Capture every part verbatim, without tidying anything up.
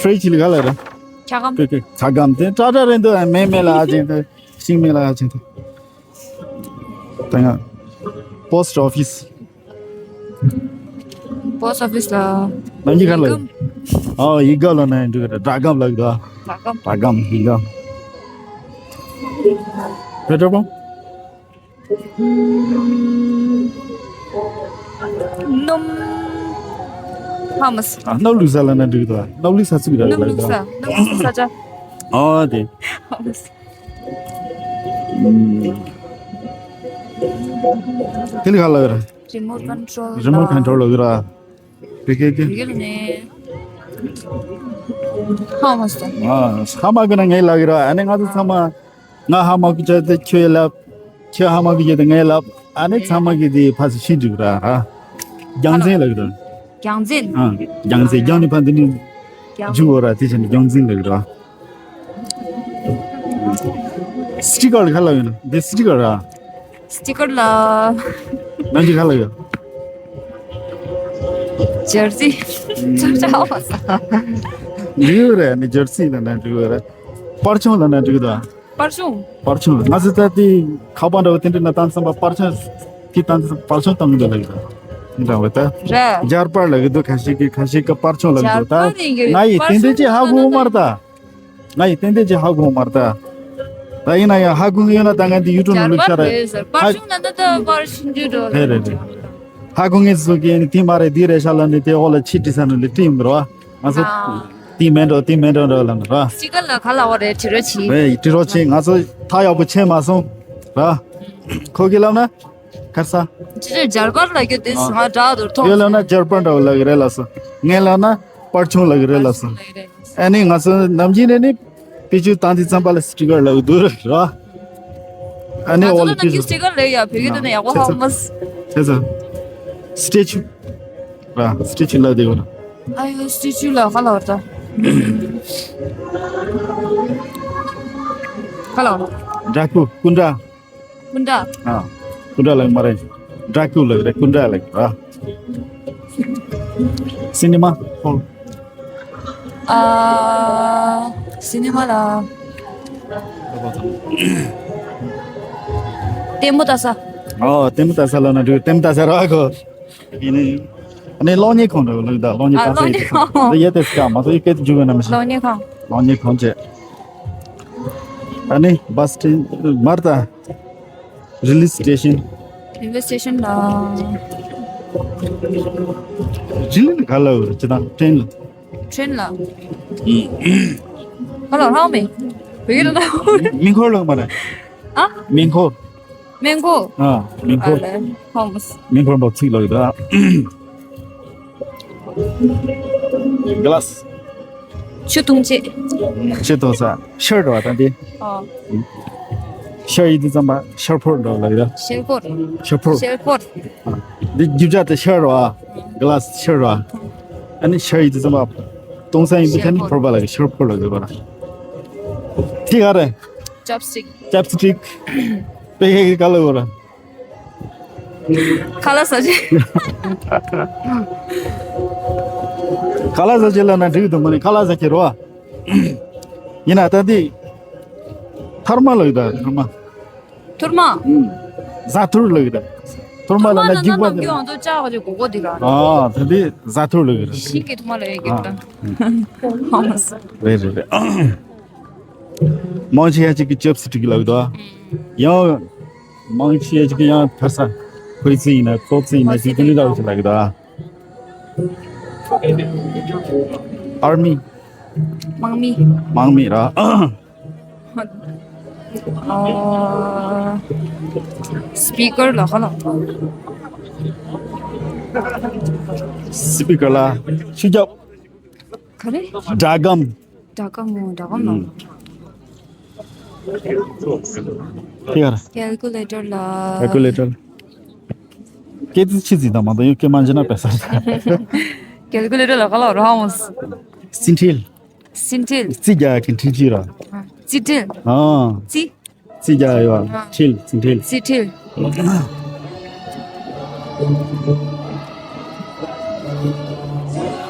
ཕྲེ་ཆི་ལི་ག་ལ་ར། ཆ་གམ། ཀེ་ཀེ་ཆ་གམ་དེ་ཏྲ་ཏྲ་རེད་འདུག་མེ་མེ་ལ་ཨ་ཅེ་དེ་ཤིང་མེ་ལ་ཨ་ཅེ་དེ། ད་ང་པོ་སི་ཊི་ཨོ་ཕི་སི། པོ་སི་ཊི་ཨོ་ཕི་སི་ལ། ནམ་གྱི་ག་ལ། ཨོ་ཡི་ག་ལ་ན་འདུག་ར་སྦྲག་སྒམ་ལ་གི་དོ། སྦྲག་སྒམ། སྦྲག་སྒམ་ཡི་ག། བེ་ཏྲ་པོ། སྣུམ། ཧ་མ་སི། ཨ་སྣབས་བླུགས་ས་ལ་ན་འགྲིག་འདུག་སྣབས་བླུགས་ས་ཚུགས་ར་སྣུམ་ལ་བླུགས་ས། སྣུམ་བླུགས་ས་ས་ཆ། ཨོ་དེ། ཧ་མ་སི། དེ་ལ་ག་ལ་ར། རི་མོ་ཊི་ཀོན་ཊོལ། རི་མོ་ཊི་ཀོན་ཊོལ་ལ་གི་ར། དེ་གེ་གེ། དེ་གེ་ལ་ནས། ཧ་མ་སི། ཨ་ཧ་མ་གི་ན་ངའི་ལ་གི་ར། ཨ་ནི་ང་ཚོ་ཚང་མ། ང་ཧ་མ་གི་ཆ་དེ་ཁྱོད་ལབ། ཁྱོད་ཧ་མ་གི་ཆ་དེ་ངས་ལབ། ཨ་ནི་ཚང་མ་གི་དེ་ཕ་སི་ཤི་འགྲིག་ར། རྒྱང་འཛིན་ལ་གི་ར། རྒྱང་འཛིན། ཨ་རྒྱང་འཛིན་རྒྱང་ནི་ཕ་འདི་ནི། རྒྱང་འཇུ་བོ་ར་དེ་ཆ་ནི་རྒྱང་འཛིན་ལ་གི་ར། སི་ཊི་ཀར་ག་ལ་ཡོད་ན་འདི་སི་ཊི་ཀར་ར། སི་ཊི་ཀར་ལ། ནང་གི་ག་ལ་ཡོད། ཇར་སི། ཅག་ཅག་བ་ས། འགྲིག་རེད་ནི་ཇར་སི་ལ་ན་འགྲིག་རེད། པར་ཆུང་ལ་ན་འགྲིག་རེད། པར་ཆུང་། པར་ཆུང་ང་ཚོ་ད་དེ་ཁ་པར་འདྲ་བོ་དེ་འདྲ་ན་བཏང་བསམ་པ་པར་ཆུང་། དེ་བཏང་བསམ་པར་ཆུང་བཏང་གི་འདུག་ལ་ཡོད། འདྲ་བོ་ད། རེད། ཇར་པར་ལ་གི་འདུག་ཁ་ཤས་ཀྱི་ཁ་ཤས་ཀྱི་པར་ཆུང་ལ་གི་འདུག་ད། ཇར་པར་ཡིན་གི་ང་ཡི་པར་དེ་འདྲ་ཅིག་ཧ་གོ་མ་རེད་ད། ང་ཡི་ཏན་ཏན་ཅིག་ཧ་གོ་མ་རེད་ད། ད་ཡིན་ན་ཡང་ཧ་གོ་ཡོད་ན་ད་ང་འདི་ཡུ་ཊུབ་ནང་བླུགས་ཤ་རེད། པར་ཆུང་ན་ད་ད་པར་ཆུང་དུས་འགྲོ་རེད་རེད་རེད། ཧ་གོ་ངེས་སུ་གི་ནི་དེ་མ་རེད་འདི་རེད་ཤ་ལ་ནི་དེ་འོག་ལ་ཆི་བྲིས་ས་ནི་ལི་ཏི་ཡོང་གི་རེད་བ། ང་ཚོ་ཨ། དེ་མེད་འགྲོ་དེ་མེད་འགྲོ་འགྲོ་ལ་ནི་རེད་བ། སི་ཊི་ཀར་ལ་ག་ལ་བ་རེད་དྲི་རོ་ཆི། རེད་དྲི་རོ་ཆི་ང་ཚོ་ཐག་ཡག་པོ་ཆད་མ་སོང་ར། ཁོ་གི་ལབ་ན། ཁར་ས། ཅི་ཅི་ཇར་པར་ལ་རྒྱུ་དེ་ང་དྲག་ཏུ་མཐོང་། ཡོད་ལ་ན་ཇར་པར་འདྲ་བོ་ལ་གི་རེད་ལ་སོ། ངས་ལ་ན་པར་ཆུང་ལ་གི་རེད་ལ་སོ། ཨ་ནི་ང་ཚོ་ནམ་རྒྱུན་ནས་ནི་པི་ཅུ་བཏང་དུས་ཙམ་པ་ལ་སི་ཊི་ཀར་ལ་གི་འདུག་ར། ཨ་ནི་ང་ཚོ་འོ་ལ་ནམ་པི་ཅུ་རྒྱུན་སི་ཊི་ཀར་ལ་ཡ་བོད་སྐད་དུ་ནས་ཡག་པོ་ཧ་མ་སི། ཆེ་ས། སི་ཊེ་ཅུ། ར་སི་ཊེ་ཅུ་ལ་དེ་གོ་ར། ཨ་ཡོ་སི་ཊེ་ཅུ་ལ་ཧ་ལ་བ་ད། ཧ་ལ་བ། འདྲ་སྐུ་སྐུ་འདྲ། ཀུན་ཏྲ། ཨ། ཀུན་ཏྲ་ལགས་མ་རེད། ཌྲ་ཀུ་ལ་རེད་ཀུན་ཏྲ་ལགས་ཨ། སི་ནི་མ་ཧོལ། ཨ། སི་ནི་མ་ལ། ལྟད་མོ་ལྟ་ས། ཨོ་ལྟད་མོ་ལྟ་ས་ལ་ན་འགྲོ་ལྟད་མོ་ལྟ་ས་ར་གོ། ཡིན་ནི། ཨ་ནི་གློག་བརྙན་ཁང་རེད་ལགས་ད་གློག་བརྙན་ཨ་ལྟ་ས་ཡིན། གློག་བརྙན་ཁང་། ད་ཡེ་ཏེ་སྐ་མ་ཐོ་ཡི་སྐད་དུ་འཇུག་གི་ན་མི་ཤེས། གློག་བརྙན་ཁང་། གློག་བརྙན་ཁང་བྱས། ཨ་ནི་བྷ་སི་སི་ཊེ་ཤན་མར་ད། རི་ལི་སི་སི་ཊེ་ཤན། རི་ལི་སི་སི་ཊེ་ཤན་ལ། རི་ལི་ནི་ག་ལ་ཡོད་རེད་ཅི་དང་ཊེན་ལ། ཊེན་ལ། ག་ལ་ལྷག་མེད། བོད་སྐད་ལ་ལྷག་མེད། མིན་ཁོར་ལ་མ་རེད། ཨ། མིན་ཁོར། མེན་གོ། ཨ། མིན་ཁོར། ཨ་ལེ། ཧོམ་སི། མིན་ཁོར་འབབ་ཚིག་ལ་ཡོད་ད། ག་ལ་སི། ཆུ་འཐུང་ཆས། ཆུ་འཐུང་ས་ཤར་ར་བ་ད་འདི། ཨ། ཤར་ཡིན་དུས་ཙམ་པ་ཤར་ཕོར་འགྲོ་ལ་ཡོད། ཤར་ཕོར། ཤར་ཕོར། ཤར་ཕོར། འདི་རྒྱུ་ཆ་དེ་ཤར་ར་བ། ག་ལ་སི་ཤར་ར་བ། ཨ་ནི་ཤར་ཡིན་དུས་ཙམ་པ་གཏོང་ས་ཡིན་དུས་ཁ་ནི་ཕོར་པ་ལ་ཤར་ཕོར་ལ་ཡོད་པ་ར། དེ་ག་རེད། ཅོབ་སི་ཊིག་ཅོབ་སི་ཊིག་པེ་ཧེ་གི་ག་ལ་ཡོད་ར། ཁ་ལག་ཟ་ཆས། ཁ་ལག་ཟ་ཆས་ལབ་ན་འགྲིག་གི་འདུག་མ་ནི་ཁ་ལག་ཟ་ཆས་རོ། ཡིན་ན་ད་འདི་ཐར་མ་ལབ་ཡོད་ད་ཐར་མ། ཐུར་མ། ཨུམ། ཟ་ཐུར་ལབ་ཡོད་ད། ཐུར་མ་ལབ་ན་རྒྱུག་པ་ནམ་དེ། རྒྱུག་ང་ཚོ་ལྕགས་ཀྱི་གོ་གོ་འདི་ར། ཨ་ད་འདི་ཟ་ཐུར་ལབ་ཡོད་ད། ཤིང་གི་ཐུར་མ་ལབ་ཡོད་ཀྱི་ད། ཧོ་མ་སི། རེད་རེད་རེད། མང་ཆེ་ཡ་གཅིག་གི་ཅོབ་སི་ཊིག་ལབ་ཡོད་ད། ཡང་། མང་ཆེ་ཅིག་ཡང་ཕར་ས་ཁོའི་ཚེ་ཡིན་ན་ཁོ་ཚེ་ཡིན་ན་ཅིག་ཏུ་ནི་ལྟ་བུ་ཞིག་ལ་གི་ད། ཨར་མི། དམག་མི། དམག་མི་ར། ཨ། སི་པི་ཀར་ལ་ཁ་ལ། སི་པི་ཀར་ལ་ཆུ་རྒྱབ། ག་རེ། སྒྲ་སྒམ། སྒྲ་སྒམ་མོ་སྒྲ་སྒམ་ལ། ཨུམ། དེ་ག་ར། ཀལ་ཀུ་ལེ་ཊར་ལ། ཀལ་ཀུ་ལེ་ཊར། སྐད་དེ་ཆི་ཟིག་དང་མ་དང་ཡོད་སྐད་མ་འཇི་ན་པེ་ས། ཀལ་ཀུ་ལེ་ཊར་ལ་ག་ལ་ར་མོ། སིན་ཁྲིལ། སིན་ཁྲིལ། རྩིས་རྒྱག་གི་ཁྲིལ་ཁྲིལ་ར། རྩིས་ཁྲིལ། ཨ། རྩིས། རྩིས་རྒྱག་ཡོད། ཁྲིལ་སིན་ཁྲིལ། རྩིས་ཁྲིལ།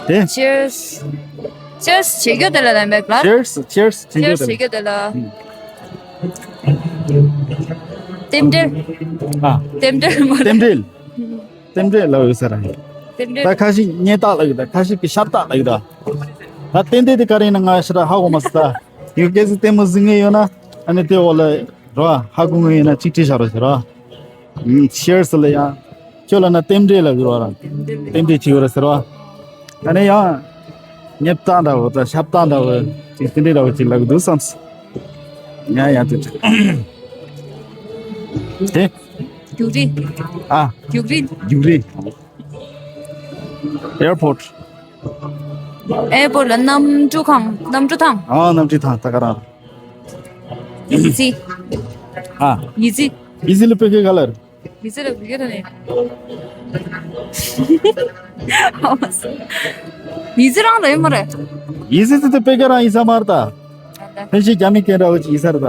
དེ། Cheers. Cheers བྱེད་རྒྱུ་དེ་ལ་ལ་མེད་ལ། Cheers, cheers བྱེད་རྒྱུ་Cheers དེ་བྱེད་རྒྱུ་དེ་ལ། ཨུམ། རྟེན་འབྲེལ། ཨ། རྟེན་འབྲེལ་མ་རེད། རྟེན་འབྲེལ། རྟེན་འབྲེལ་ལབ་ཡོད་ས་རེད། རྟེན་འབྲེལ། ད་ཁ་ཤས་སྙད་ཏག་ལབ་ཡོད་ད། ཁ་ཤས་ཀྱིས་ཤབ་སྟག་ལབ་ཡོད་ད། ད་རྟེན་འབྲེལ་དེ་ག་རེ་ཡིན་ན་ང་ཞེ་དྲག་ཧ་གོ་མ་སོང་ད། ཡང་སྐད་ཆ་ལྟད་མོ་གཟིགས་མཁན་ཡོད་ན་ཨ་ནི་དེ་འོག་ལ་རོ། ཧ་གོ་མཁན་ཡོད་ན་གཅིག་བྲིས་བཞག་རོགས་ཞུ་རོགས། ཨུམ། Cheers ལ་ཡ། ཁྱོད་ལ་ན་རྟེན་འབྲེལ་ལབ་ཡོད་ར། རྟེན་འབྲེལ་བྱེད་ཡོད་ར་ཟེར་བ། ད་ནི་ཡང་། སྙད་ཏག་འདྲ་བོ་དང་ཤབ་སྟག་འདྲ་བོ་ཅིག་རྟེན་འབྲེལ་འདྲ་བོ་ཅིག་ལབ་གི་འདུག་བསམས། ཡ་ཡ་དེ་དེ། རྒྱུགས་རིང་། ཨ། རྒྱུགས་རིང་། རྒྱུགས་རིང་། Airport. Airport ལ་གནམ་གྲུ་ཁང་། གནམ་གྲུ་ཐང་། ཨ། གནམ་གྲུ་ཐང་ད་ག་རང་། ཡི་ཙི། ཨ། ཡི་ཙི། ཡི་ཙི་ལ་བོད་སྐད་ག་ལ་རེད། ཡི་ཙི་ལ་བོད་སྐད་ད་ནི། ཡི་ཙི་རང་ལ་ཡོད་མ་རེད། ཡི་ཙི་དེ་དེ་བོད་སྐད་རང་ཡིན་ས་མ་རེད་ད། ཕལ་ཆེར་རྒྱ་མི་སྐད་འདྲ་བོ་ཅིག་ཡིན་ས་རེད་ད།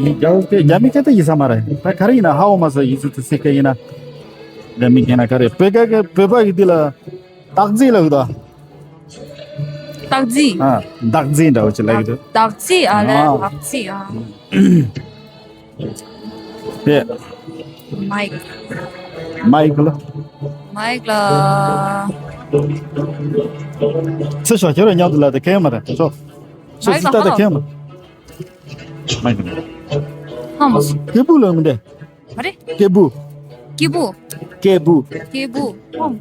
རྒྱ་བོད་སྐད་རྒྱ་མི་སྐད་དེ་ཡིན་ས་མ་རེད། ད་ག་རེ་ཡིན་ན་ཧ་གོ་མ་སོང་། ཡི་ཙི་དེ་སེ་སྐད་ཡིན་ན། རྒྱ་མི་སྐད་ན་ག་རེ། བོད་སྐད་ཀྱི་བོད་པ་གི་དེ་ལ་སྟག་རྫི་ལབ་ཡོད་ད། སྟག་རྫི། ཨ། སྟག་རྫི་འདྲ་བོ་ཅིག་ལབ་ཡོད་ད། སྟག་རྫི། ཨ་ལས། ཨ། སྟག་རྫི། ཨ། དེ། མའིག་མའིག་ལ། མའིག་ལ། ཚེ་ཞོག་ཁྱེད་རང་མཉམ་དུ་ལ་དེ་ཁེལ་མ་རེད། ཤོག་ཤོག་མའིག་ལ་ཚིག་ལྟ་དེ་ཧ་ལོ། ཁེལ་མ། མའིག་ལ། ཧ་མ་སོང་། སྐད་སྦུག་ལ་མི་འདེ། མ་རེད། སྐད་སྦུག་སྐད་སྦུག་སྐད་སྦུག་སྐད་སྦུག་ཧམ།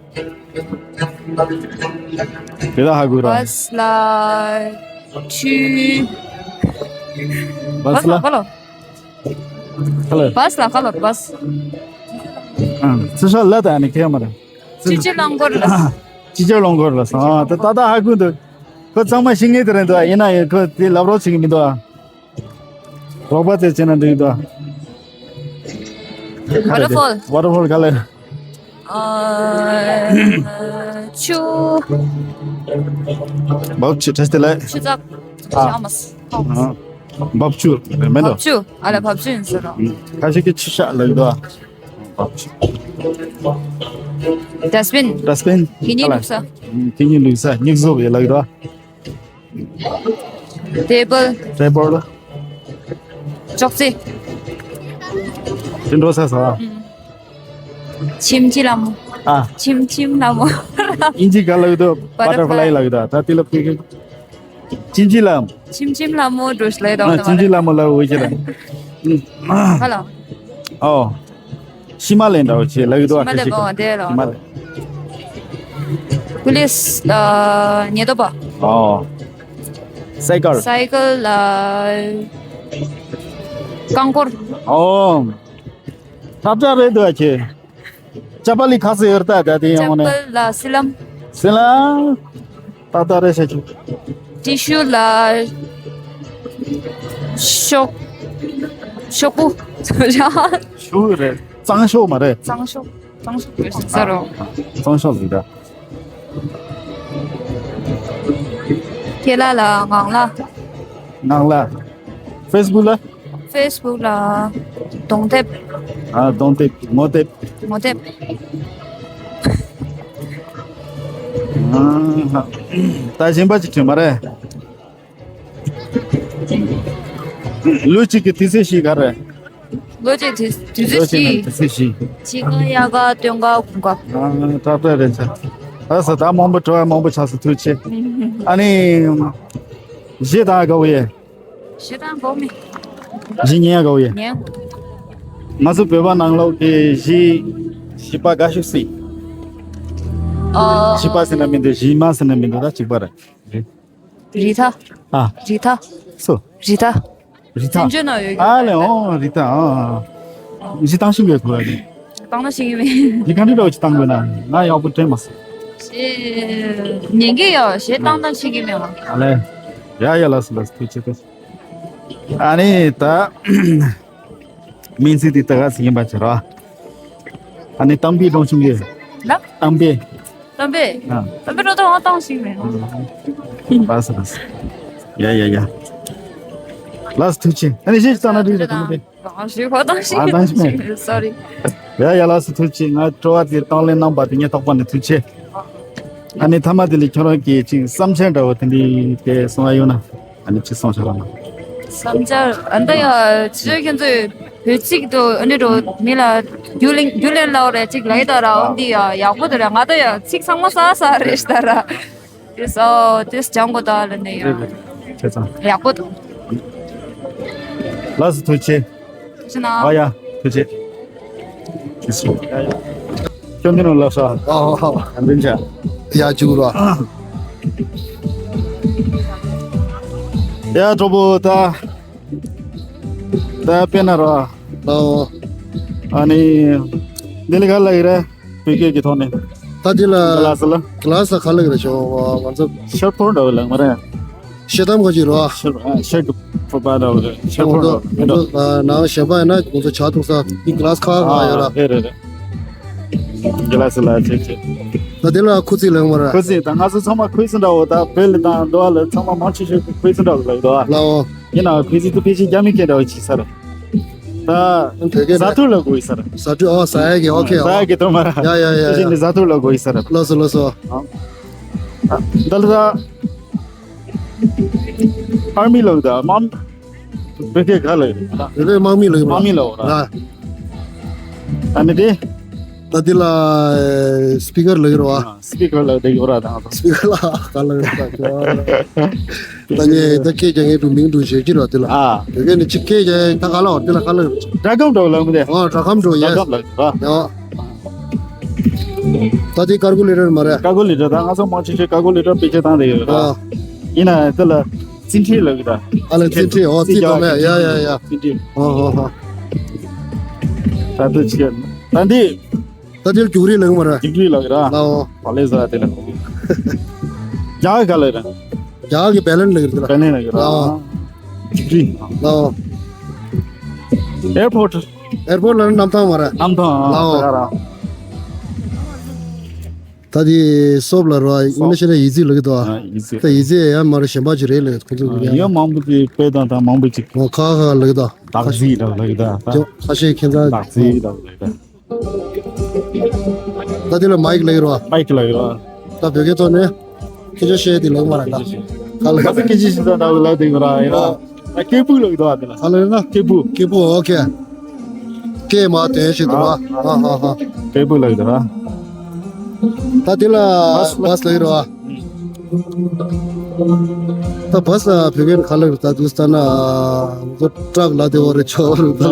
དེ་ད་ཧ་གོ་ར། བྷ་སི་ལ། ཆུ། བྷ་སི་ལ། བྷ་སི་ལ། ཁ་ལ། བྷ་སི་ལ་ཁ་ལ་བྷ་སི། ཨང་། ཚེ་ཤ་ལ་ད་ནི་ཁེ་མ་ར། ཆུ་ཆུ་རླངས་འཁོར་ལ། ཆུ་ཆུ་རླངས་འཁོར་ལ་སོང་། ཨ། ད་ད་ད་ཧ་གོ་འདུག་ཁོ་ཚང་མ་ཤེས་ངེས་དེ་རེད་འདུག་ཡིན་ན་ཡང་ཁོ་དེ་ལབ་རོགས་བྱེད་ཀྱི་མི་འདུག་རོགས་པ་དེ་བྱས་ན་འགྲིག་འདུག Waterfall. Waterfall ག་ལེ། ཨ། ཆུ། འབབ་ཆུ་བྲེས་ཏེ་ལེ། ཆུ་ཚགས། ཨ། ཤ་མ་སི། ཨ། འབབ་ཆུ་མེད་འགྲོ། འབབ་ཆུ། ཨ་ལ་འབབ་ཆུ་ཡིན་ཟེར་རོ། ཁ་ཤས་ཀྱིས་ཆུ་ཤ་ལབ་འདུག་འབབ་ཆུ། ཌ་སི་བིན། ཌ་སི་བིན། དེ་ཉིད་བླུགས་ས། དེ་ཉིད་བླུགས་ས་སྨྱུག་བཟོ་བའི་ལབ་འདུག་ཊེ་བལ། ཊེ་བལ། ཅོག་ཙེ། དེ་འགྲོ་ས་ས། ཨུམ། ཁྱིམ་གྱི་ལྷ་མོ། ཨ། ཁྱིམ་ཁྱིམ་ལྷ་མོ། ཨིན་ཇི་ག་ལབ་འདུག་བ་ཊར་ཕ་ལའི་ལབ་འདུག་ད་དེ་ལ་ཕི་གི། ཁྱིམ་གྱི་ལྷ་མོ། ཁྱིམ་ཁྱིམ་ལྷ་མོ་འགྲོ་ལེ་ཨ། དོག་ཁྱིམ་གྱི་ལྷ་མོ་ལབ་འོ་ཅི་ལ། ཧ་ལོ། ཨོ། ཤི་མ་ལེན་འདྲ་བོ་ཆེ་ལབ་འདུག་ཤི་མ་ལེན་པ་དེ་ལོ། ཤི་མ་ལེན། པུ་ལིས། ཨ། ཉེན་རྟོག་པ། ཨོ། སའི་ཀལ། སའི་ཀལ་ལ། རྐང་འཁོར། ཨོ། ཐབས་ཆག་རེད་འདུག་ཁྱེད། ཅ་པ་ལི་ཁ་སེ་ཡོད་ད་ད་དེ་ཡང་ནས། ཅ་པ་ལ་སི་ལམ། སི་ལམ། ཏག་ཏག་རེད་ཤག་ཅིག་ཊི་ཤུ་ལ། ཤོག་ཤོག་བུ། ཤོག་རེད། གཙང་ཤོག་མ་རེད། གཙང་ཤོག་གཙང་ཤོག་རེད་ཟེར་རོ། གཙང་ཤོག་ལ་ད། ཁྱེད་ལ་ལ་ངང་ལ། ངང་ལ། ཕེ་སི་བུག་ལ། ཕེ་སི་བུག་ལ། གདོང་དེབ། ཨ། གདོང་དེབ། ངོ་དེབ། ངོ་དེབ། ཨ། ད་གཞན་པ་ཅིག་བྱུང་མ་རེད། ལོ་གཅིག་གི་དུས་ཚོད་བཞི་ག་རེ། ལོ་གཅིག་དུས་དུས་ཚོད་ལོ་གཅིག་བཞི། ནང་དུས་ཚོད་བཞི། ཕྱི་ཀ་ཡ་ཀ་སྟོན་ཀ་གུང་ཀ་ཨ། ཏག་ཏག་རེད་ཆ། ཨ་ས་ད་མང་པོ་དྲི་བ་མང་པོ་ཆགས་སོང་ཐུགས་རྗེ་ཆེ། ཨ་ནི། གཞས་དང་ག་བོ་ཡེ། གཞས་དང་གོ་མི། གཞས་ཉན་ཡ་ག་བོ་ཡེ། ཉན། ང་ཚོ་བོད་པ་ནང་ལོགས་ཀྱི་གཞས། གཞས་པ་དགའ་ཤོས་སུ་ཡིན། ཨ། གཞས་པ་ཟེར་ན་མི་འདུག་གཞས་མ་ཟེར་ན་མི་འདུག་ད་གཅིག་པ་རེད། རེད། རི་ཐ། ཨ། རི་ཐ། སུ། རི་ཐ། རི་ཐ། བཙན་བྱོལ་ནང་ཡོད་ཀྱི་ཨ་ལེ། ཨོ་རི་ཐ། ཨ། གཞས་བཏང་ཤེས་ཀྱི་གོ་ཡ་གི། བཏང་ན་ཤེས་ཀྱི་མེད། གཞས་ག་འདྲ་འདྲ་བོ་ཅིག་བཏང་དགོས་ན་ང་ཡག་པོ་དྲན་མ་སོང་། གཞས་ཉན་གྱི་ཡོད། གཞས་བཏང་ན་ཤེས་ཀྱི་མེད་བ། ཨ་ལེ། ཡ་ཡ་ལགས་སོ་ལགས་སོ་ཐུགས་རྗེ་ཆེ། ཨ་ནི་ད། སྨན་རྩིས་དེ་ད་ག་ཟིག་ཡིན་པ་བྱེད་རོགས། ཨ་ནི་གཏམ་དཔེ་གཏོང་ཤེས་ཀྱི། ན། གཏམ་དཔེ། གཏམ་དཔེ། ཨ། གཏམ་དཔེ་རོ་ཏོ་ཧང་བཏང་ཤེས་མེད། ལགས་སོ་ལགས་སོ། ཡ་ཡ་ཡ། ལགས་སོ་ཐུགས་རྗེ་ཆེ། ཨ་ནི་གཞས་ཤིག་བཏང་ན་འགྲིག་རེད་གཏམ་དཔེ། ཨ་ཞུ་ཧོ་བཏང་ཤེས། ཨ་བཏང་ཤེས་མེད། སོ་རི། ཡ་ཡ་ལགས་སོ་ཐུགས་རྗེ་ཆེ། ང་སྤྲོ་བ་དེ་དང་ལེན་གནང་བ་དེ་ངས་ཐོག་པ་ནས་ཐུགས་རྗེ་ཆེ། ཨ་ནི་མཐའ་མ་དེ་ལ་ཁྱོད་རང་གིས་ཅིག་བསམ་འཆར་འདྲ་བོ་དེ་འདྲའི་དེ་གསུང་བ་ཡོད་ན། ཨ་ནི་ཅིག་གསུང་བྱ་རོགས་གནང་། བསམ་འཆར་ཨ་འདི་ཡ་ཅི་ཁྱོད་ཚོས་བོད་ཚིག་དུ་ཨ་ནི་རོ་མི་ལ་རྒྱུས་ལེན་རྒྱུས་ལེན་ལའོ་རེ་ཅིག་ལ་ཡི་ད་ར་འོ་འདི་ཡ་ཡག་པོ་དུ་ར་ང་ད་ཡ་ཚིག་ཚང་མ་ས་ས་རེ་ཤ་ད་ར། དེ་སོ་དེ་སྦྱང་དགོས་ད་ལ་ནི་ཡ། རེད་རེད། བྱས་ཙང་། ཡག་པོ་འདུག་ལགས་སོ་ཐུགས་རྗེ་ཆེ། ཕྱི་ནང་། ཨ་ཡ། ཐུགས་རྗེ་ཆེ། ཁྱོད་འདི་ནང་ལ་ས། ཨ་ཨ་ཨ། ཨ་འདི་འཇའ། ཡ་བཅུག་རོགས། ཡ་གྲོགས་པོ་ད། ད་དཔེར་ན་རོ། ཨོ། ཨ་ནི། འདི་ལ་ག་ལ་ཡི་རེད། བོད་སྐད་ཀྱི་ཐོག་ནས། ད་འདི་ལ། ཀི་ལ་སི་ལ། ཀི་ལ་སི་ལ་ག་ལ་ཡི་རེད་ཤོ་ང་ཚོ། ཤར་ཕོར་འདྲ་བོ་ལ་མ་རེད། ཤེལ་དམ་ག་ཅིག་རོ། ཤེལ་ཨ་ཤེལ་གྱི་ཕོར་པ་འདྲ་བོ་རེད། ཤར་ཕོར་འདྲ་བོ་རེད། ནང་ཤེལ་པ་ཡིན་ན་ང་ཚོ་ཇ་འཐུང་ས་འདི་ཀི་ལ་སི་ཁ་ཁ་ཡོད་ར། ཨ་རེད་རེད་རེད། ཀི་ལ་སི་ལ་ཆེ་ཆེ། ད་འདི་ལ་ཁུ་ཚིག་ལེགས་མ་ར། ཁུ་ཚིག་ད་ང་ཚོ་ཚང་མ་ཁུ་ཚིག་འདྲ་བོ་ད་བོད་ལ་དང་འདུག་ཨ་ལ་ཚང་མ་མང་ཆེ་ཤོས་ཁུ་ཚིག་འདྲ་བོ་ལ་འདུག་ཨ། ལའོ། ཡིན་ནའང་ཕལ་ཆེར་དུ་ཕལ་ཆེར་རྒྱ་མི་སྐད་འདྲ་བོ་བྱེད་ས་རེད། ད། བོད་སྐད་བཟའ་འཐུང་ལ་གོ་ཡི་ས་རེད། བཟའ་འཐུང་ཨོ་བཟའ་ཡ་གི་ཨོ་ཁེ་ཨོ། བཟའ་ཡ་གི་དོ་མ་ར། ཡ་ཡ་ཡ་ཕལ་ཆེར་ཡ། ནི་བཟའ་འཐུང་ལ་གོ་ཡི་ས་རེད། ལགས་སོ་ལགས་སོ། ད་ལ་ད། ཨར་མི་ལ་ད་མམ། བོད་སྐད་ག་ལ་ཡོད། བོད་སྐད་དམག་མི་ལ་ཡོད་པ། དམག་མི་ལ་འོ་ར། ཨ་ནི་དེ། ད་འདི་ལ་སི་པི་ཀར་ལ་ཡོད་ར་བ། སི་པི་ཀར་ལ་དེ་ཡོད་ར་དང་། སི་པི་ཀར་ལ་ག་ལ་ཡོད་ད་ཁྱོད། ད་ངས་ད་སྐད་རྒྱག་མཁན་འགྲོ་མིང་འགྲོ་བྱེད་ཀྱི་ར་དེ་ལ། ཨ། དེ་གས་ནི་ཅིག་སྐད་རྒྱག་ད་ག་ལ་བ་དེ་ལ་ག་ལ་ཡོད། སྒྲ་སྒམ་འགྲོ་ལ་མི་དེ། ཨ་སྒྲ་སྒམ་འགྲོ་ཡ། སྒྲ་སྒམ་ལ་ར། ཡ། ད་དེ་ཀར་ཀུ་ལེ་ཊར་མ་རེད། ཀར་ཀུ་ལེ་ཊར་ད་ང་ཚོ་མང་ཆེ་ཤོས་ཀར་ཀུ་ལེ་ཊར་དཔེ་ཆ་བཏང་དེ་ཡོད་ར། ཨ། ཡིན་ན་དེ་ལ་རྩིས་ཁྲི་ལ་གི་ད། ཨ་ལ་རྩིས་ཁྲི་ཨོ་རྩིས་དོ་མེད་ཡ་ཡ་ཡ། རྩིས་ཁྲི། ཨོ་ཧོ་ཧོ། ད་དེ་ཆེ། ད་འདི། ད་དེར་རྒྱུག་རིས་ལེགས་མ་ར། རྒྱུག་རིས་ལགས་ར། ལའོ། བ་ལེ་ཟ་དེ་ལ། རྒྱ་ག་ལ་ར། རྒྱ་གི་བེ་ལན་ལེགས་ར། བེ་ལན་ལེགས་ར། ལའོ། རྒྱུག་རིས། ལའོ། ཨེར་པོར་ཊི། ཨེར་པོར་ཊི་ལ་གནམ་ཐང་མ་ར། གནམ་ཐང་། ལའོ། ད་ག་ར། ད་དེ་སོབ་ལ་ར་ཨིན་ལི་ཤི་ལ་ཡི་ཙི་ལ་གི་དོ། ཨ་ཡི་ཙི། ད་ཡི་ཙི་ཡ་མ་ར་གཞན་པ་ཅིག་རེད་ལེ་ཁོ་ཚོ་གི་ཡ། ཡ་མང་པོ་ཅིག་དཔེ་དང་ད་མང་པོ་ཅིག་ཨོ་ཁ་ཁ་ལ་གི་དོ། དག་རྫི་ལ་ལ་གི་ད། ཁ་ཤས་ཁྱེད་ཚ། དག་རྫི་ལ་ལ་གི་ད། ད་དེ་ལ་མའིག་ལ་ཡོད་ར། མའིག་ལ་ཡོད་ར། ད་བོད་སྐད་ཐོག་ནས་སྐད་ཆ་བཤད་དེ་ལེགས་མ་ར་ད། ག་ལ་ང་ཚོ་སྐད་ཆ་ཞིག་ད་ལ་ལ་དེ་ར་ཡིན་ར། ད་སྐད་སྦུག་ལ་ཡོད་ར་དེ་ལ། ག་ལ་ཡོད་ན། སྐད་སྦུག་སྐད་སྦུག་ཨོ་ཁེ། སྐད་མ་དོན་ཞིག་འདུག་ར། ཧ་ཧ་ཧ། སྐད་སྦུག་ལ་ཡོད་ར། ད་དེ་ལ་བྷ་སི་ལ་ཡོད་ར། ད་བྷ་སི་ལ་བོད་སྐད་ག་ལ་ད་དུས་ལྟ་ན་ང་ཚོ་ཊྲག་ལ་དེ་བོ་རེ་ཆོག་རེད་ད།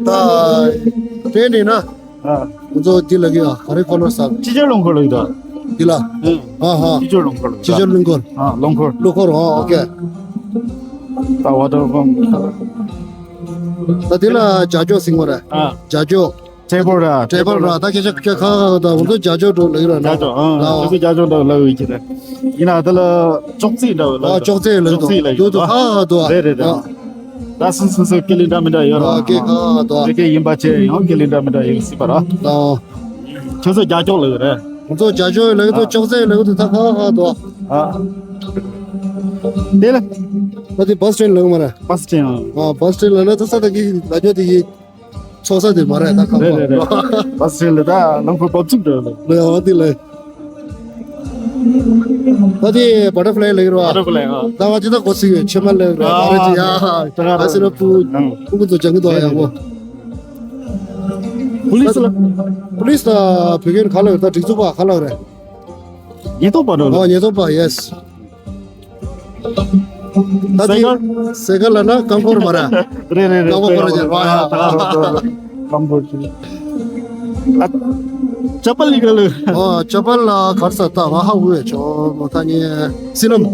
ད་ཏྲེན་ཡིན་ན་ཨ། ང་ཚོ་འདི་ལ་གི་ཨ་ག་རེ་ཁོ་ལོ་ས། ཅི་ཅོ་རླངས་འཁོར་ལ་ཡོད་ད། འདི་ལ། ཨ་ཧ། ཅི་ཅོ་རླངས་འཁོར་ལ་ཡོད་ད། ཅི་ཅོ་རླངས་འཁོར། ཨ་རླངས་འཁོར། རླངས་འཁོར་ཨོ་ཨོ་ཁེ། ད་ཝ་ཊར་པམ་ཁ་ལ། ད་འདི་ལ་ཇ་ཅོ་ཟེར་གི་རེད། ཨ། ཇ་ཅོ། ཊེ་བལ་ར། ཊེ་བལ་ར། ད་ཁྱེད་ཆ་ཁྱེད་ཁ་ཁ་ད་ང་ཚོ་ཇ་ཅོ་འགྲོ་ལ་ཡོད་ར་ཇ་ཅོ། ཨ། ང་ཚོ་ཇ་ཅོ་འགྲོ་ལ་ཡོད་ཀྱི་རེད། ཡིན་ན་ད་ལ་ཅོག་ཙེ་འདྲ་བོ་ལ། ཨ་ཅོག་ཙེ་ལ་ཅོག་ཙེ་ལ་ཡོད་དོ། ཁ་ཁ་དོ། རེད་རེད་རེད། ཨ། ད་སུ་སུ་སུ་ཀི་ལི་འདྲ་མི་འདྲ་ཡོད་ར། ཨ་ཀི་ཁ་ཁ་དོ། ཀི་ཡིན་པ་ཆེ་ཡང་ཀི་ལི་འདྲ་མི་འདྲ་ཡོད་སྲིད་པ་ར། ཨ། ཁྱོད་ཚོ་ཇ་ཅོ་ལ་ཡོད་རེད། ང་ཚོ་ཇ་ཅོ་ལ་ཡོད་དོ། ཨ། ཅོག་ཙེ་ལ་ཡོད་དོ། ད་ཁ་ཁ་དོ། ཨ། དེ་ལ། ད་དེ་བྷ་སི་སི་ཊེན་ལ་ཡོད་མ་ར། བྷ་སི་སི་ཊེན། ཨ་བྷ་སི་སི་ཊེན་ལ་ན་ད་ས་ད་ཀི་ལ་ཅོ་དེ་ཡི། ཚོགས་ས་དེ་མ་རེད་ད་ཁམས་པ། རེད་རེད་རེད། བྷ་སི་ལ་ད་ལམ་ཁུ་བབ་ཚུགས་འདྲ་ལ། ལ་ཡ་བ་དེ་ལ། ད་དེ་བ་ཊར་ཕ་ལའི་ལ་ཡོད་ར། བ་ཊར་ཕ་ལའི་ཨ། ད་བ་ཅི་ད་གོ་སི་ཡོད་ཆེ་མ་ལ་ཡོད་ར། ཨ་ད་རེ་ཅི་ཡ། ད་ག་ཨ་སི་ར་པུ། ཨ། པུ་ཀུ་ཚོ་ཅང་གི་དོ་ཡག་པོ། པུ་ལི་སི་ལ། པུ་ལི་སི་ད་བོད་སྐད་ག་ལ་ཡོད་ད་སྒྲིག་འཛུགས་པ་ག་ལ་ཡོད་རེད། ཉེན་རྟོག་པ་འགྲོ་ལ། ཨ་ཉེན་རྟོག་པ་ཡེ་སི། ད་དེ་སེ་གལ། སེ་གལ་ལ་ན་རྐང་འཁོར་མ་ར། རེད་རེད་རེད། རྐང་འཁོར་ར་རེད་བ་ཡ། ད་རོ་ད་རོ། རྐང་འཁོར་ཅིག་ཨ། ཅ་པལ་ལི་ག་ལ། ཨོ་ཅ་པལ་ལ་གར་ས་ད་ང་ཧ་འུ་ཡ་ཆོ་མོ་ད་ནི་སི་ལམ།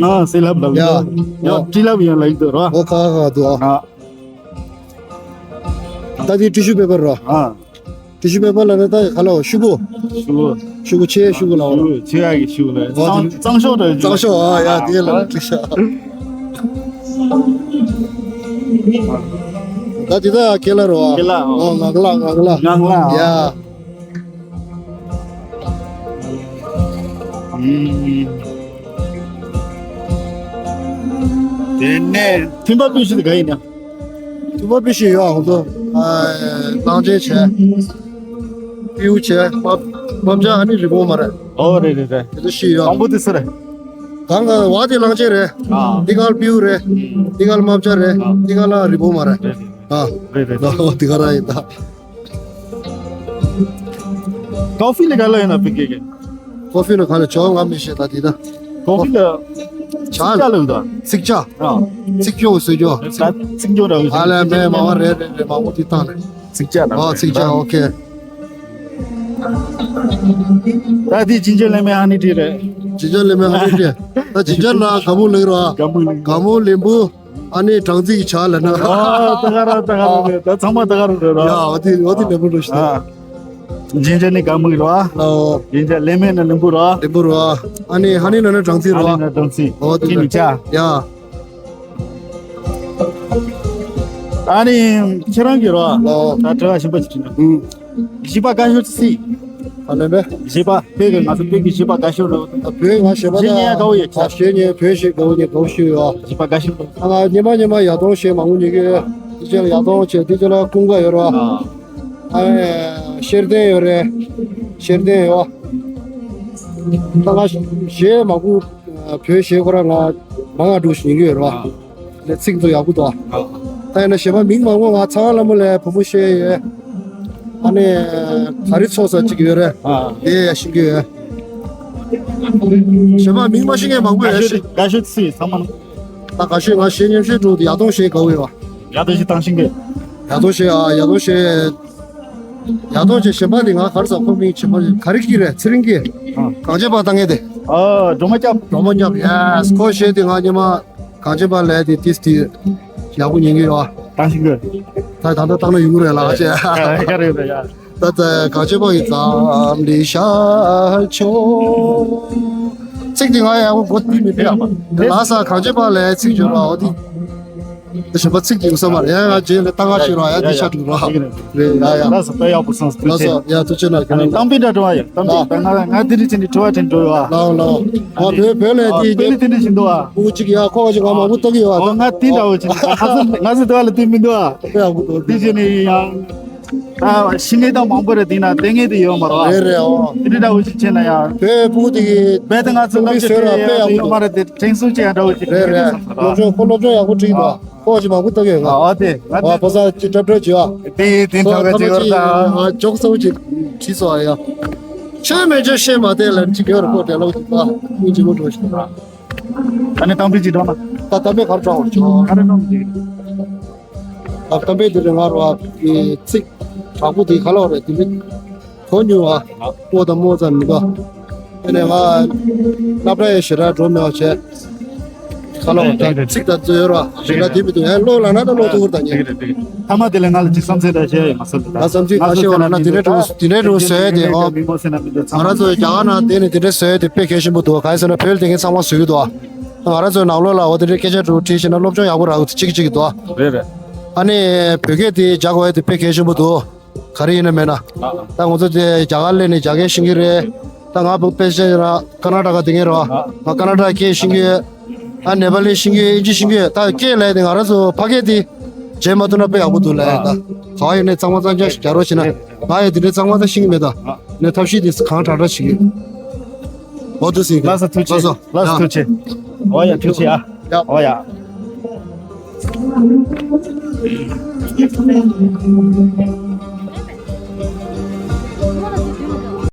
ཨ་སི་ལབ་ལབ་ཡ། ཡ་ཡ་ཨོ། ཏི་ལབ་ཡ་ལ་ཡིན་དུ་ར། ཨོ་ཁ་ཁ་དུ་ཨ། ཨ། ད་དེ་ཊི་ཤུ་པེ་པར་ར། ཨ། ཊི་ཤུ་པེ་པར་ལ་ནི་ད་ག་ལ་ཤུ་གུ། ཤུ་གུ། ཤུ་གུ་ཆེ་ཤུ་གུ་ལ་བ། ཤུ་གུ་ཆེ་ཡ་གི་ཤུ་གུ་ལ། ཨོ་གཙང་གཙང་ཤོག་ཏུ། གཙང་ཤོག་ཨ་ཡ་དེ་ལ་ཨ་ཏི་ཤ། ད་དེ་ད་ཁེ་ལ་རོ་ཨ། ཁེ་ལ་ཨོ། ཨོ་ངག་ལ་ངག་ལ། ངག་ལ་ཡ། ཨུམ། དེ་ནས་ཐིམ་པ་སྤུས་ཤིག་ག་ཡིན་ན། ཐུབ་པ་པི་ཤི་ཡོད་ཧོ་ཏོ། ཨ་ནང་ཆེན་བྱས། པིའུ་བྱས། པ། རྨ་བྱ་ཨ་ནི་རི་བོང་མ་རེད། ཨོ་རེད་རེད་རེད། དེ་ཚོ་ཤི་ཡོད། དང་པོ་དེ་སུ་རེད། གང་ག་བ་དེ་གླང་ཆེན་རེད། ཨ། འདི་ག་ལ་སྤྲེའུ་རེད། ཨ། འདི་ག་ལ་རྨ་བྱ་རེད། ཨ། འདི་ག་ལ་རི་བོང་མ་རེད། རེད་རེད། ཨ། རེད་རེད། ཨོ་འདི་ག་ར་ཡིན་ད། ཀོ་ཧྥི་ལ་ག་ལ་ཡིན་ན་ཕིག་གེ་གེ། ཀོ་ཧྥི་ལ་ག་ལ་ཇོ་ང་མི་ཤེས་ད་དེ་ད། ཀོ་ཧྥི་ལ་ཆ་ལ་ཡིན་ད། ཚིག་ཅ། ཨ། ཚིག་སྐྱོ་སུ་སྐྱོ། ད་ཚིག་སྐྱོ་འདྲ་བའི་ཨ་ལས་མེད་མ་བ་རེད་རེད་རེད། མང་པོ་དེ་བཏང་རེད། ཚིག་ཅ་ན། ཨ་ཚིག་ཅ། ཨོ་ཁེ། ད་དེ་ཇིན་ཇར་ལེ་མོན་ཧ་ནི་ཊི་རེད། ཇིན་ཇར་ལེ་མོན་ཧ་ནི་ཊི། ད་ཇིན་ཇར་ལ་ག་མོ་ལེགས་རོ། ག་མོ་ལེགས། ག་མོ་ལེམ་བུ། ཨ་ནི་སྦྲང་རྩི་གི་ཇ་ལ་ན། ཨ་ད་ག་ར་ད་ག་ར་རེད། ད་ཚང་མ་ད་ག་ར་རེད་རོ། ཡ་འོ་དེ་འོ་དེ་ལེམ་བུ་རོ་ཤི། ཨ། ཇིན་ཇར་ནི་ག་མོ་རོ། ཨ། ཇིན་ཇར་ལེ་མོན་ནི་ལེམ་བུ་རོ། ལེམ་བུ་རོ། ཨ་ནི་ཧ་ནི་ན་ན་སྦྲང་རྩི་རོ། ཨ་ནི་ན་སྦྲང་རྩི། འོ་དེ་ཅི་ནི་ཇ། ཡ། ཨ་ནི་ཁྱེད་རང་གི་རོ། ཨོ། ད་དྲི་བ་ཞིམ་པོ་ཅིག་དྲིས་ན། ཨུམ། བཞི་པ་དགའ་ཤོས་ཅི་སི། ཨ་ལེ་བེ། བཞི་པ་བོད་ཀྱི་ང་ཚོ་བོད་ཀྱི་བཞི་པ་དགའ་ཤོས་རོ། ཨ་བོད་ང་བཞི་པ་ད། བཞི་ཉེ་དགའ་བོ་ཡོད་ཨ་ཆ། བཞི་ཉེ་བོད་བཞི་དགའ་བོ་ཉེ་དགའ་བོ་ཤོས་ཡོད། བཞི་པ་དགའ་ཤོས་རོ། ཨ་ང་ཉི་མ་ཉི་མ་ཡ་དོང་བཞི་མང་པོ་ཉེ་གི་ཡོད། དེ་ཅག་ཡ་དོང་བྱས་དེ་ཅག་ལ་ཀུན་དགའ་ཡོད་རོ། ཨ། ཨ་ཤེར་ལྡན་ཡོད་རེད། ཤེར་ལྡན་ཡོད། ད་ང་གཞས་མང་པོ་བོད་གཞས་ཁོ་རང་ང་མང་ང་འགྲོ་ཞིག་ཉན་གི་ཡོད་རེད་བ། ལས་ཚིག་ཚོ་ཡག་པོ་འདུག་ད་ཡིན་ན་གཞས་པ་མིང་མང་པོ་ང་ཚང་ལ་མོ་ལས་བུ་མོ་ཤེས་ཡོད། ཨ་ནི་ག་རི་ཚོགས་ས་གཅིག་ཡོད་རེད། དེ་ཡ་ཤེས་གི་ཡོད། གཞས་པ་མིང་མ་ཤེས་མཁན་མང་པོ་ཡོད་ཤེས། དགའ་ཤོས་ཚིག་ཚང་མ། ད་དགའ་ཤོས་ང་གཞས་ཉམས་ཤོས་འགྲོ་དེ་ཡ་དོང་གཞས་དགའ་བོ་ཡོད་བ། ཡ་དོ་ཞིག་བཏང་ཤིང་གི། ཡ་དོ་ཞེས་ཨ་ཡ་དོ་ཞེས། ཡ་དོ་ཞེས་གཞན་པ་དེ་ང་གར་ས་ཁོ་མིང་ཆེན་པོ་ག་རི་ཀི་རེད་ཚེ་རིང་གི། ཨ། གངས་ཅན་པ་བཏང་ངེས་དེ། ཨ་སྒྲོལ་མ་སྐྱབས། སྒྲོལ་མ་སྐྱབས་ཡས་ཁོ་གཞས་དེ་ང་སྙེ་མ་གངས་ཅན་པ་ལས་དེ་ཏིས་དེ་ཡག་པོ་ཉན་གི་ཡོད་ཨ། བཏང་ཤིང་གི། ད་ད་ལྟ་བཏང་ན་ཡོང་གི་རེད་ལ་ཨ་ཅེ། ཡ་རེད་རེད་ཡ། ད་ལྟ་གངས་ཅན་པ་ཡི་འཛམ་གླིང་ཤར་ཕྱོགས། ཚིག་དེ་ང་ཡག་པོ་གོ་དེ་མི་ཕེ་ཡག་པ་དེ་ལ་ས་གངས་ཅན་པ་ལས་ཚིག་བརྗོད་ལ་འོ་དེ། དེ་གཞན་པ་ཚིག་དེ་ཡོད་ས་མ་རེད་ཡ། ང་རྗེས་ལ་ལྟ་ག་ཤི་རོགས་ཡ་དེ་ཆ་དྲུག་རོགས་རེད་ཡ་ཡ། ལགས་སོ་དཔེ་ཡག་པོ་སོང་སོང་ལགས་སོ་ཡ་ཐུགས་རྗེ་གནང་གནང་། གཏམ་དཔེ་འདྲ་འགྲོ་བ་ཡོད་གཏམ་དཔེ་ད་ང་ང་དེ་རིགས་ཅན་གྱི་དྲི་བ་དྲན་འགྲོ་ཡོད་ཨ། ལའོ་ལའོ་ང་བོད་བོད་ལས་དེ་དཔེ་ནི་དེ་འདྲ་བཞིན་འདུག་ཨ། ཕྲུ་གུ་གཅིག་ཡ་ཁོ་གཅིག་ང་མང་པོ་ལྟ་གི་ཡོད་ཨ། ང་དེ་འདྲ་བོ་ཅིག་ང་ཚོ་ང་ཚོ་དེ་བ་ལ་དེ་མི་འདུག་ཨ། དཔེ་ཡག་པོ་འདུག་དེ་བཞིན་ནི་ཡང་། ད་ཤི་ངེས་དང་མང་པོ་རེད་དེ་ན་ལྟས་ངན་དེ་ཡོད་མ་རེད་བ། རེད་རེད་ཨོ། དེ་འདྲ་འདྲ་བོ་ཞིག་བྱས་ན་ཡང་། བོད་ཕྲུ་གུ་དེ་གི་རྦད་དེ་ང་ཚོ་སློབ་སྦྱོང་བཟོས་ར་དཔེ་ཡག་པོ་འདུག་ཡོད་མ་རེད་དེ་དྲན་གསོ་བྱས་ཡང་འདྲ་བོ་ཞིག་རེད་རེད། སློབ་སྦྱོང་ཁོ་སློབ་སྦྱོང་ཡག་པོ་བྲིས་འདུག་ཨ། ཁོ་ཞིག་མང་པོ་ལྟ་གི་ཡོད་ཨ། ཨ་དེ་ང་ཨོ་ཕོ་གསར་ཅིག་འཁྲབ་སྟོན་བྱེད་ཨ། དེ་དེ་ཁོ་འཁྲབ་ཐ་མ་ག་ཅིག་ཅིག་ཡོད་རེད་ད། ཨ་ཅོག་གསར་པོ་ཅིག་བྲིས་སོང་ཨ་ཡ། ཆོས་མེད་ཆོས་བཤད་མ་བསྡད་ལབ་ཅིག་ཡོད་རེད་ཁོ་དེ་ལོག་ཅིག་ཨ། སྙིང་རྗེ་མོ་འགྲོ་ཞིག་ཨ། ད་ནི་གཏམ་དཔེ་ཅིག་འགྲོ་ན། ད་གཏམ་དཔེ་ག་རེ་འགྲོ་འོང་ཆོག་ག་རེ་འགྲོ་མི་འདུག་ད་གཏམ་དཔེ་འདི་རེད་ང་རོ་ཨ་ཚིག་དྲག་པོ་འདི་ག་ལ་བ་རེད་འདི་མི་གོ་མྱོང་ཨ། ཨོ་དང་མོ་ཙམ་མི་འདུག་དེ་ནས་ང་སློབ་གྲྭ་ཡི་ཞེ་དྲག་འགྲོ་མེད་པ་བྱས། ག་ལ་བ་ད་ཚིག་དང་རྩོད་ཡོད་ར་ཞེ་དྲག་འདི་མི་འདུག་ཡང་ཀློག་ལ་ན་ད་ཀློག་ཐུབ་ཀྱི་རེད་ད་ཉེ། ཐ་མ་དེ་ལས་ང་ལ་ཅིག་བསམ་ཚུལ་འདྲ་བཤད་ཡོད་མ་སོང་ད། ང་བསམ་ཚུལ་ག་ཤེས་བ་ལ་ན་དེ་འདྲའི་འགྲོ་དེ་འདྲའི་འགྲོ་བཟོས་ཏེ་ཨོ། མི་མོ་སེ་ན་མི་འདུག་ང་རང་ཚོ་རྒྱ་གར་ནང་བསྡད་ནས་དེ་འདྲའི་བཟོས་ཏེ་དཔེ་གལ་ཆེན་པོ་འདུག་ག་ཡིན་ཟེར་ན་བོད་ལ་བསྡད་མཁན་ཚང་མ་བཟོས་ཀྱི་འདུག་ང་རང་ཚོའི་ནང་ལོགས་ལ་འོ་དེ་འདྲའི་སྐད་ཆ་དྲུག་བྲིས་ཤེས་ན་སློབ་སྦྱོང་ཡག་པོ་རག་གི་གཅིག་གཅིག་གི་འདུག་རེད་རེད། ཨ་ནི་བོད་སྐད་དེ་རྒྱག་དགོས་ཡ་དེ་དཔེ་གལ་ཆེན་པོ་འདུག་ག་རེ་ཡིན་ན་མེད་ན། ད་ང་ཚོ་དེ་རྒྱ་གར་སླེབས་ནས་རྒྱ་སྐད་ཤེས་ཀྱི་རེད། ད་ང་བོད་དཔེ་ཆ་ཡིན་ན་ཀར་ན་ཊ་ཀ་དེ་ངེད་རོ། ང་ཀར་ན་ཊ་ཀ་སྐད་ཤེས་ཀྱི་ཡོད། ཨ་ནེ་པ་ལི་ཤེས་ཀྱི་ཡོད། ཨིན་ཇི་ཤེས་ཀྱི་ཡོད། ད་སྐད་ལས་དེ་ང་རང་ཚོ་ཕ་སྐད་དེ་བརྗེད་མ་ཐུབ་ན་དཔེ་ཡག་པོ་འདུག་ལབ་ཡ་ད། ག་བ་ཡིན་ནའི་གཙང་མ་གཙང་རྐྱང་ཞིག་རྒྱག་རོགས་བྱེད་ན། ང་ཡང་དེ་འདྲའི་གཙང་མ་ད་ཤེས་ཀྱི་མེད་ད། ནས་ཐབས་ཤེས་དེ་གང་དྲག་དྲག་བྱེད་ཀྱི། འོ་དུ་ཟིན་ལགས་སོ་ཐུགས་རྗེ་ཆེ། ལགས་སོ་ལགས་སོ་ཐུགས་རྗེ་ཆེ། འོ་ཡ་ཐུགས་རྗེ་ཆེ་ཨ། ཡ། འོ་ཡ།